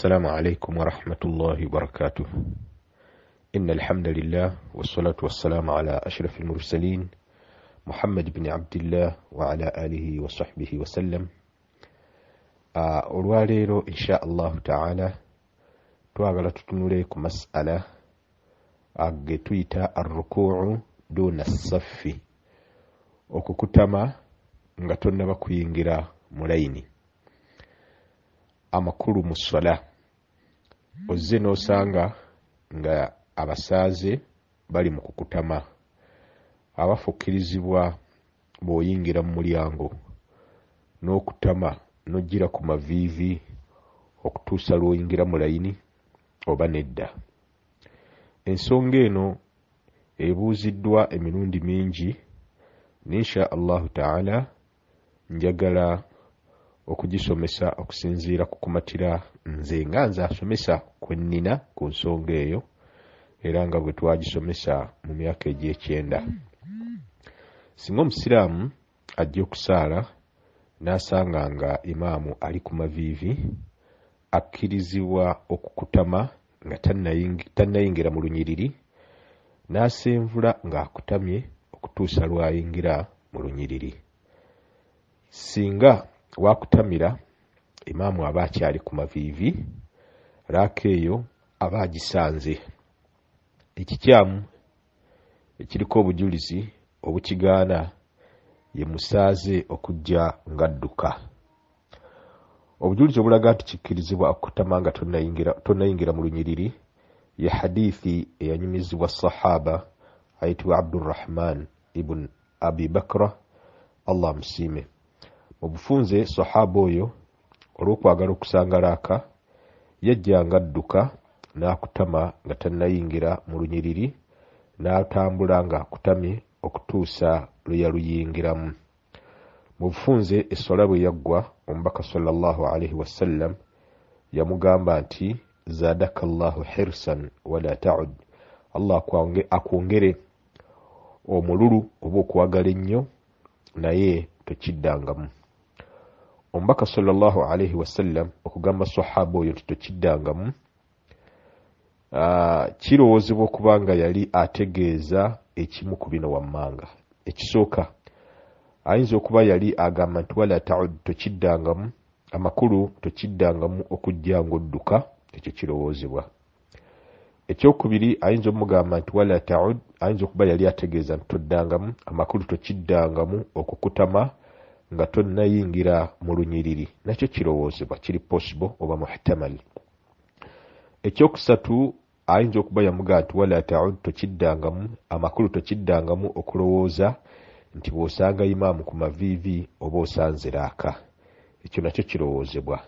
Assalamu alaikum warahmatullahi wabarakatuh. Inna alhamdulillah wassalatu wassalamu ala ashrafil mursalin Muhammad ibn Abdillah wa ala alihi wa sahbihi wasallam. Olwaleero insha Allahu taala twagala tutunule ku mas'ala ge tuyita arrukuu duna saffi, okukutama nga tonnaba kuyingira mu layini. Amakulu mu sswala, ozze n'osanga nga abasaaze bali mu kukutama, abafukkirizibwa bw'oyingira mu mulyango n'okutama n'ojjira ku maviivi okutuusa lw'oyingira mu layini oba nedda. Ensonga eno ebuuziddwa emirundi mingi, n'insha Allahu taala njagala okugisomesa okusinziira ku kumatira nze nga nze asomesa kwe nnina ku nsonga eyo, era nga bwe twagisomesa mu myaka egy'ekyenda. Singa omusiraamu ajja okusaala n'asanga nga imaamu ali ku maviivi, akkirizibwa okukutama nga tannayingira mu lunyiriri, n'asenvula ng'akutamye okutuusa lw'ayingira mu lunyiriri. Singa wakutamira imaamu aba akyali ku maviivi, raaka eyo aba agisanze. Ekikyamu ekiriko obujulizi obukigaana ye musaaze okujja ng'adduka. Obujulizi obulaga nti kikkirizibwa okukutama nga tonnayingira mu lunyiriri ye hadithi eyanyumizibwa sahaba ayitibwa Abdurrahman ibn Abi Bakra, Allah amusiime. Mu bufunze sahaba oyo olw'okwagala okusanga raaka yajja ng'adduka n'akutama nga tannayingira mu lunyiriri, n'atambula ng'akutamye okutuusa lwe yaluyingiramu. Mu bufunze esswala bwe yaggwa, omubaka sallallahu alaihi wasallam yamugamba nti zaadaka Allahu hirsan wala ta'ud, Allah akwongere omululu oba okwagala ennyo naye tokiddangamu. Omubaka sallallahu alaihi wasallam okugamba sahaba oyo nti tokiddangamu, kirowoozebwa okuba nga yali ategeeza ekimu ku bino wammanga. Ekisooka, ayinza okuba yali agamba nti wala ta'ud, tokiddangamu, amakulu tokiddangamu okujja ng'odduka, ekyo kirowoozebwa. Ekyokubiri, ayinza omugamba nti wala ta'ud, ayinza okuba yali ategeeza nti toddangamu, amakulu tokiddangamu okukutama nga tonnayingira mu lunyiriri, nakyo kirowoozebwa, kiri possible oba muhtamal. Ekyokusatu, ayinza okuba yamugamba nti wala ta'ud, tokiddangamu, amakulu tokiddangamu okulowooza nti bw'osanga imaamu ku maviivi oba osanze raaka, ekyo nakyo kirowoozebwa.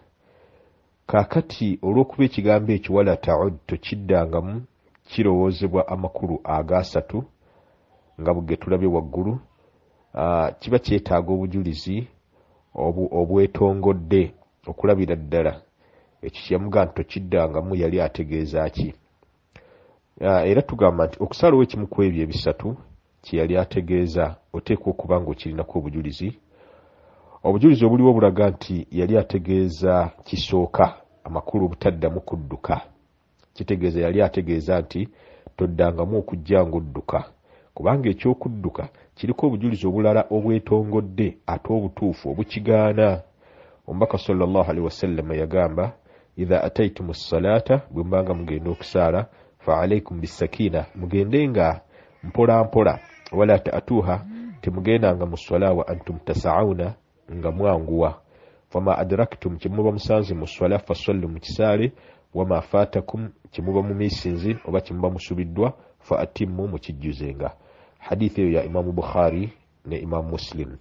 Kaakati olw'okuba ekigambo ekyo wala ta'ud, tokiddangamu, kirowoozebwa amakulu agasatu nga bwe tulabye waggulu, kiba kyetaaga obujulizi obwetongodde okulabira ddala ekyo kyeyamugamba nti tokiddangamu yali ategeeza ki. Era tugamba nti okusalawo ekimu ku ebyo ebisatu kye yali ategeeza oteekwa okuba ng'okirinako obujulizi. Obujulizi obuliwo bulaga nti yali ategeeza kisooka, amakulu obutaddamu kudduka. Kitegeeza yali ategeeza nti toddangamu okujja ng'odduka, kubanga ekyokudduka kiriko obujulizi obulala obwetongodde ate obutuufu obukigaana. Omubaka sallallahu alaihi wasallam yagamba idha ataitum ssalata, bwe mubanga mugenda okusaala, fa alaikum bisakina, mugende nga mpola mpola, wala ta'tuha, temugendanga mu sswala wa antum tasa'una, nga mwanguwa. Fama adraktum, kyemuba musanze mu sswala, fasallu, mu kisaale, wama fatakum, kyemuba mumisinze oba kyemuba musubiddwa, fa atimmu, mukijjuzenga. Hadithi eyo ya Imamu Bukhari ne Imamu Muslim.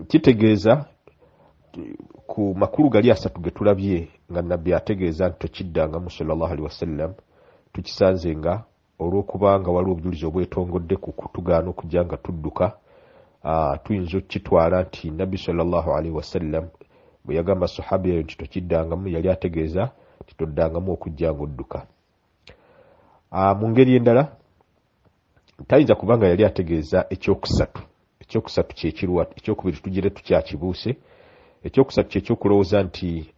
Kitegeeza ku makulu gali asatu ge tulabye nga nabbi ategeeza nti tokiddangamu sallallahu alaihi wasallam, tukisanze nga olw'okubanga waliwo obujulizi obwetongodde ku kutugaana okujja nga tudduka, tuyinza okukitwala nti nabbi sallallahu alaihi wasallam bwe yagamba sahaba eyo nti tokiddangamu yali ategeeza nti toddangamu okujja ng'odduka. Mu ngeri endala tayinza kubanga yali ategeeza ekyokusatu. Ekyokusatu kyekiruwa, ekyokubiri tugire tukyakibuuse. Ekyokusatu kyekyokulowooza nti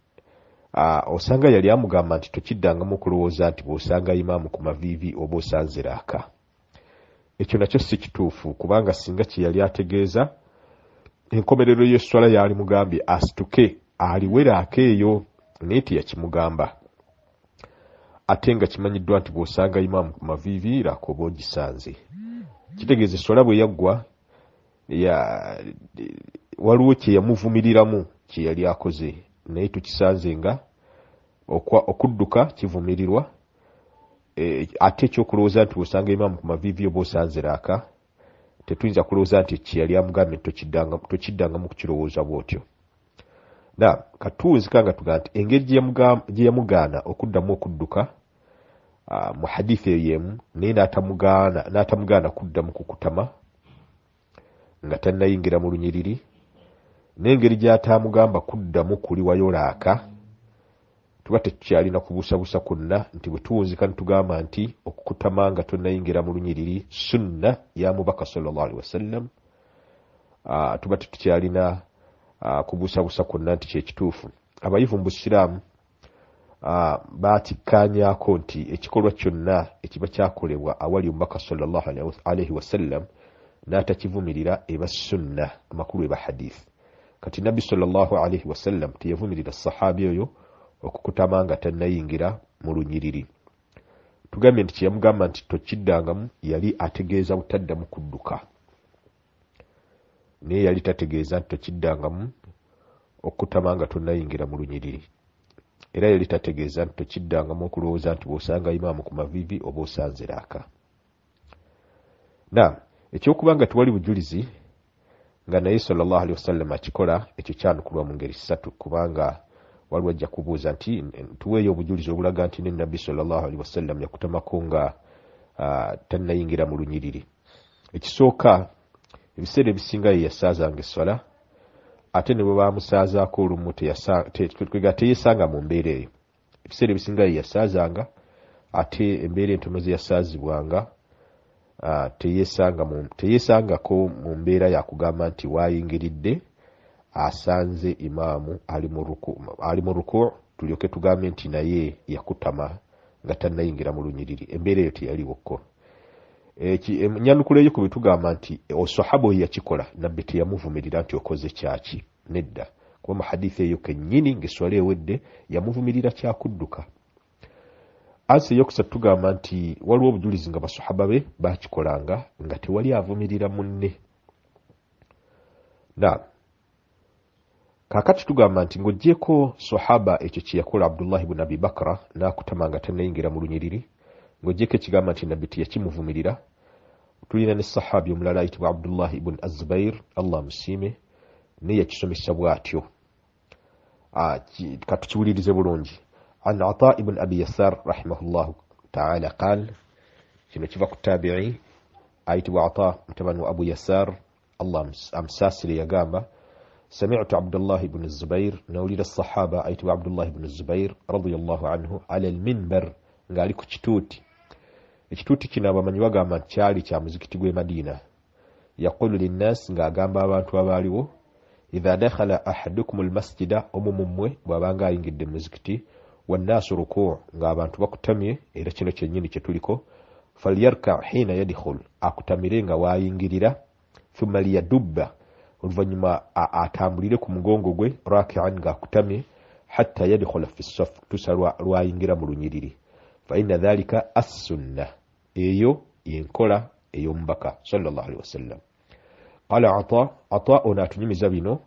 Osanga yali amugamba nti tokiddangamu okulowooza nti bw'osanga imaamu ku maviivi oba osanze raaka. Ekyo nakyo si kituufu, kubanga singa kye yali ategeeza enkomerero y'esswala yali mugambye asituke aliwe raaka eyo, naye teyakimugamba. Ate nga kimanyiddwa nti bw'osanga imaamu ku maviivi raaka oba ogisanze. Kitegeeza esswala bwe yaggwa waliwo kye yamuvumiriramu kye yali akoze, naye tukisanze nga okudduka kivumirirwa. Ate ekyokulowooza nti bw'osanga imaamu ku maviivi oba osanze raaka, tetuyinza kulowooza nti kye yali amugambye tokiddangamu kukirowooza bw'otyo. Na katuwunzika nga tugamba nti engeri gye yamugaana okuddamu okudduka mu hadithi eyo y'emu, naye n'atamugaana kuddamu kukutama nga tannayingira mu lunyiriri, n'engeri gy'ataamugamba kuddamu kuliwayo raaka, tuba tetukyalina kubuusabuusa kwonna nti bwe tuwunzika ne tugamba nti okukutama nga tonnayingira mu lunyiriri sunna ya mubaka sallallahu alaihi wasallam, tuba tetukyalina kubuusabuusa kwonna nti kye kituufu. Abayivu mu Busiraamu baakikkaanyaako nti ekikolwa kyonna ekiba kyakolebwa awali omubaka sallallahu alaihi wasallam n'atakivumirira eba sunna, amakulu eba hadith. Kati Nabbi sallallahu alaihi wasallam teyavumirira sahabi oyo okukutama nga tannayingira mu lunyiriri. Tugambye nti kye yamugamba nti tokiddangamu yali ategeeza butaddamu kudduka, naye yali tategeeza nti tokiddangamu okukutama nga tonnayingira mu lunyiriri. Era yali tategeeza nti tokiddangamu okulowooza nti bw'osanga imaamu ku maviivi oba osanze raaka. Na ekyokuba nga tewali bujulizi nga naye sallallahu alaihi wasallam akikola, ekyo kyanukulwa mu ngeri ssatu, kubanga waliwo ajja kubuuza nti tuweeyo obujulizi obulaga nti ne Nabbi sallallahu alaihi wasallam yakutamako nga tannayingira mu lunyiriri. Ekisooka, ebiseera ebisinga ye yasaazanga esswala, ate ne bwe baamusaazaako olumu teyesanga mu mbeera eyo. Ebiseera ebisinga ye yasaazanga, ate embeera entono ze yasaazibwanga teyesangako mu mbeera yakugamba nti waayingiridde asanze imaamu ali mu ruku, tulyoke tugambe nti naye yakutama nga tannayingira mu lunyiriri. Embeera eyo teyaliwokko. Nyanukula eyo ku bitugamba nti osahaba oyo yakikola, Nabbi teyamuvumirira nti okoze kyaki, nedda, kuba mu hadithi eyo kennyini ng'esswala ewedde yamuvumirira kyakudduka. Ansi eyokusatu tugamba nti waliwo obujulizi nga basahaba be bakikolanga nga tewali avumirira munne. Na kaakati tugamba nti ng'oggyeko sahaba ekyo kye yakola Abdullahi ibn Abi Bakra n'akutama nga tannayingira mu lunyiriri, ng'oggyeko ekigamba nti Nabbi teyakimuvumirira, tulina ne sahabi omulala ayitibwa Abdullahi ibn Azubair, Allah amusiime, naye yakisomesa bw'atyo. Katukiwulirize bulungi. An Ata ibn Abi Yasar rahimahullahu ta'ala qal, kino kiva ku tabi'i ayitibwa Ata mutabani wa Abu Yasar, Allah amusaasire, yagamba sami'tu Abdullah ibn Zubair, nawulira sahaba ayitibwa Abdullah ibn Zubair radiyallahu anhu ala al-minbar, ng'ali ku kituuti. Ekituuti kino abamanyi bagamba nti kyali kya muzikiti gw'e Madiina. Yaqulu linnas, ng'agamba abantu abaaliwo, idha dakhala ahadukum almasjida, omu mu mmwe bw'abanga ayingidde mu muzikiti, wannaasu rukuu, ng'abantu bakutamye, era kino kyennyini kye tuliko, falyarka hina yadkhul, akutamire nga waayingirira, thumma liyadubba, oluvannyuma atambulire ku mugongo gwe, rakian, ng'akutamye, hatta yadkhula fi ssaf, tusa lwayingira mu lunyiriri. Fa inna dhalika as-sunna, eyo yenkola ey'omubaka sallallahu alaihi wasallam. Qala Ata, Ata ono atunyumiza bino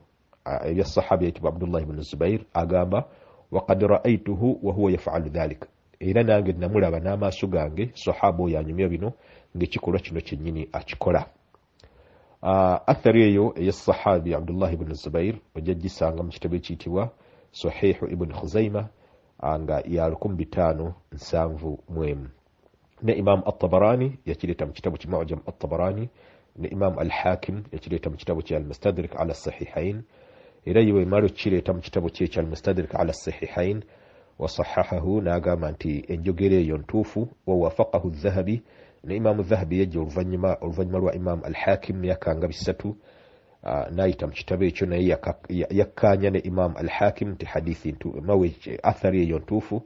ebya sahabi ayitibwa Abdullah ibn Zubair, agamba waqad ra'aytuhu wa huwa yaf'alu dhalika, era nange namulaba n'amaaso gange sahaba oyo anyumya bino ng'ekikolwa kino kyennyini akikola. Athari eyo eya sahabi Abdullah ibn Zubair ojja gisanga mu kitabo ekiyitibwa Sahihu ibn Khuzaima nga ya 1571. Ne Imam At-Tabarani yakireeta mu kitabo ki Mu'jam At-Tabarani, ne Imam Al-Hakim yakireeta mu kitabo kya Al-Mustadrak ala Sahihain, era ye bwemala okukireeta mu kitabo kye ekya Al-Mustadrak ala Sahihain wasahahahu, n'agamba nti enjogera eyo ntuufu. Wawafaqahu Dhahabi, ne Imam Dhahabi yajja oluvannyuma lwa Imam Al-Hakim myaka nga 3 N'ayita mu kitabo ekyo, naye yakkaanya ne Imam Al-Hakim nti hadithi mawe athari eyo ntuufu.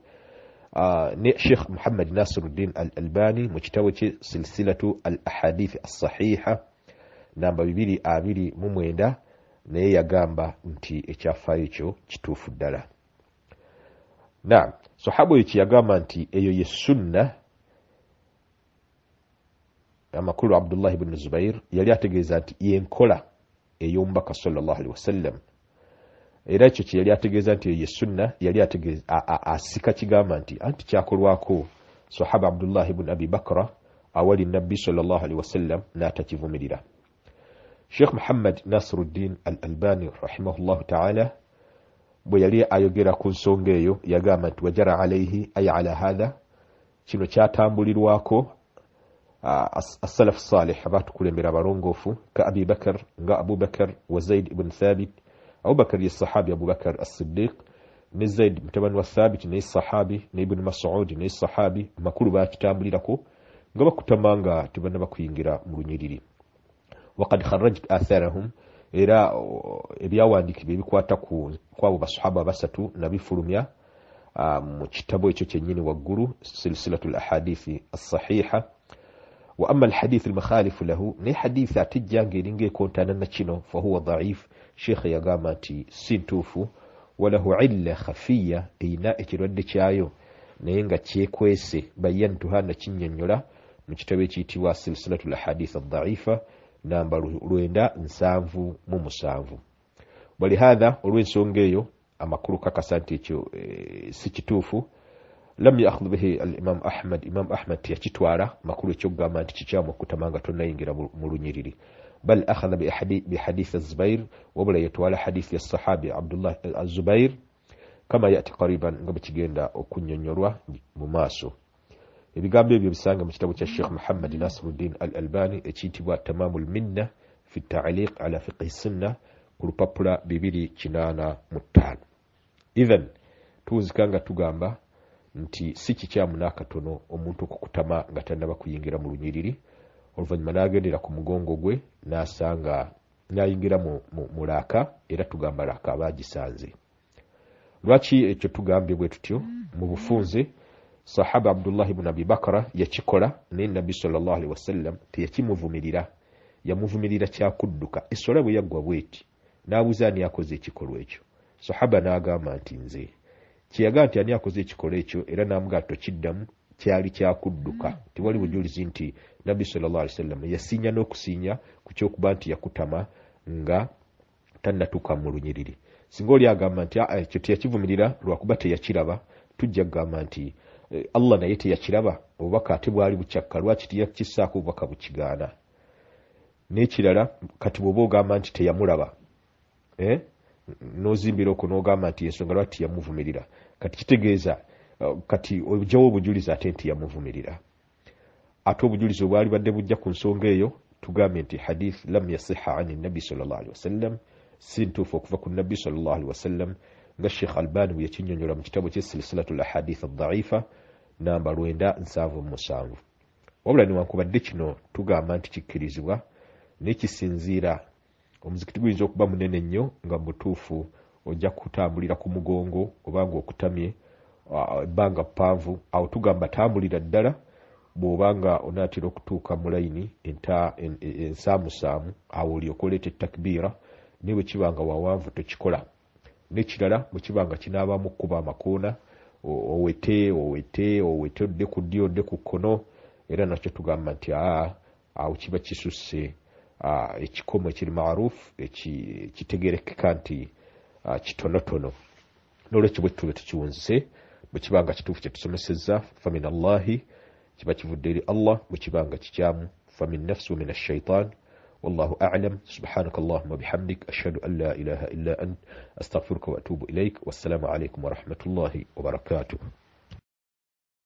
Ne Sheikh Muhammad Nasiruddin Al Albani mu kitabo kye Silsilatu Al Ahadithi Assahiha namba 229, naye yagamba nti ekyafaayo ekyo kituufu ddala. Naam, sahaba oyo kyeyagamba nti eyo ye sunna, amakulu Abdullah ibn Zubair yali ategeeza nti yenkola ey'omubaka sallallahu alaihi wasallam. Era ekyo kye yali ategeeza nti eyo ye sunna, yali ategeeza asika kigamba nti anti kyakolwako sahaba Abdullah ibn Abi Bakra awali nabbi sallallahu alaihi wasallam n'atakivumirira. Sheikh Muhammad Nasiruddin Al Albani rahimahullahu taala bwe yali ayogera ku nsonga eyo yagamba nti wajara alaihi ay ala hatha, kino kyatambulirwako as-salaf salih, abatukulembera abalongoofu, ka Abi Bakr, nga Abu Bakr wa Zaid ibn Thabit. Abu Bakr ye sahabi Abu Bakr as-Siddiq, ne Zaid mutabani wa Thabit naye sahabi, ne Ibn Mas'ud naye sahabi. Amakulu bakitambulirako nga bakutama nga tebannaba kuyingira mu lunyiriri. Waqad kharrajt atharahum, era ebyawandiikibwa ebikwata ku kwabo basahaba basatu nabifulumya mu kitabo ekyo kyennyini waggulu, Silsilatu Lahadithi Assahiha. Wa amma alhadith almukhalifu lahu, naye hadithi ate ejja ng'eringa ekontana na kino, fahuwa dhaif, sheikhe yagamba nti si ntuufu. Walahu illa khafiya, eyina ekirwadde kyayo naye nga kyekwese, bayantuha, nakinnyonnyola mu kitabo ekiyitibwa Silsilatu Lahadith Adhaifa namba 977. Walihatha, olw'ensonga eyo, amakulu kakasa nti ekyo si kituufu. Lam yakhudh bihi al-Imam Ahmad, Imam Ahmad teyakitwala makulu ekyokugamba nti kikyamu okutama nga tonnayingira mu lunyiriri. Bal akhadha bihadith az-Zubair, wabula yatwala hadithi ya sahabi Abdullah az-Zubair, kama yati qariban, nga bwe kigenda okunnyonnyolwa mu maaso. Ebigambo ebyo bisanga mu kitabo kya Sheikh Muhammad Nasiruddin Al Albani ekiyitibwa Tamamul Minna fi Taaliq ala Fiqhi Sunna ku lupapula 285. Ithan tuwuzika nga tugamba nti si kikyamu n'akatono omuntu okukutama nga tannaba kuyingira mu lunyiriri, oluvannyuma n'agendera ku mugongo gwe n'asanga n'ayingira mu laaka, era tugamba laaka aba agisanze. Lwaki ekyo tugambye bwe tutyo? Mu bufunze, sahaba Abdullah ibn Abi Bakra yakikola, naye nabbi sallallahu alaihi wasallam teyakimuvumirira, yamuvumirira kyakudduka. Essola bwe yaggwa bweti n'abuuza ani akoze ekikolwa ekyo, sahaba n'agamba nti nze. Kyeyagamba nti ani akoze ekikolwa ekyo, era n'amugamba tokiddamu, kyali kyakudduka. Tewali bujulizi nti nabbi sallallahu alaihi wasallam yasiinya n'okusiinya ku kyokuba nti yakutama nga tannatuuka mu lunyiriri. Singa oli agamba nti ekyo teyakivumirira lwakuba teyakiraba, tujja kugamba nti Allah naye teyakiraba, obubaka ate bwali bukyakka, lwaki teyakissaako obubaka bukigaana? N'ekirala, kati bw'oba ogamba nti teyamulaba, n'ozimbira okwo n'ogamba nti ensonga lwaki teyamuvumirira, kati kitegeeza kati ojjawo obujulizi ate nti yamuvumirira. Ate obujulizi obwali badde bujja ku nsonga eyo, tugambye nti hadith lam yasiha ani nabbi sallallahu alaihi wasallam, si ntuufu okuva ku nabbi sallallahu alaihi wasallam, nga Sheikh Albani bwe yakinnyonnyola mu kitabo kye Silsilatu Lahadith Adhaifa namba 977. Wabula newankubadde kino tugamba nti kikkirizibwa, naye kisinziira omuzikiti guyinza okuba munene nnyo nga mu butuufu ojja kutambulira ku mugongo oba ng'okutamye ebbanga ppanvu. Awo tugamba tambulira ddala, bw'oba nga onaatera okutuuka mu layini ensaamusaamu, awo olyoke oleeta etakbiira. Naye bwe kiba nga wawanvu tokikola. N'ekirala, bwe kiba nga kinaabaamu okkuba amakoona, owete owete owete, odde ku ddyo odde ku kkono, era nakyo tugamba nti awo kiba kisusse ekikomo ekiri maarufu ekitegerekeka nti kitonotono. N'olwekyo bwe tuba tukiwunzise, bwe kiba nga kituufu kye tusomesezza, famin Allahi, kiba kivudde eri Allah, bwe kiba nga kikyamu, famin nafsi wa min ashaitan. Wallahu a'lam. Subhanaka allahumma bihamdik, ashhadu an la ilaha illa ant, astaghfiruka wa atubu ilaik. Wassalamu alaikum wa rahmatullahi wa barakatuh.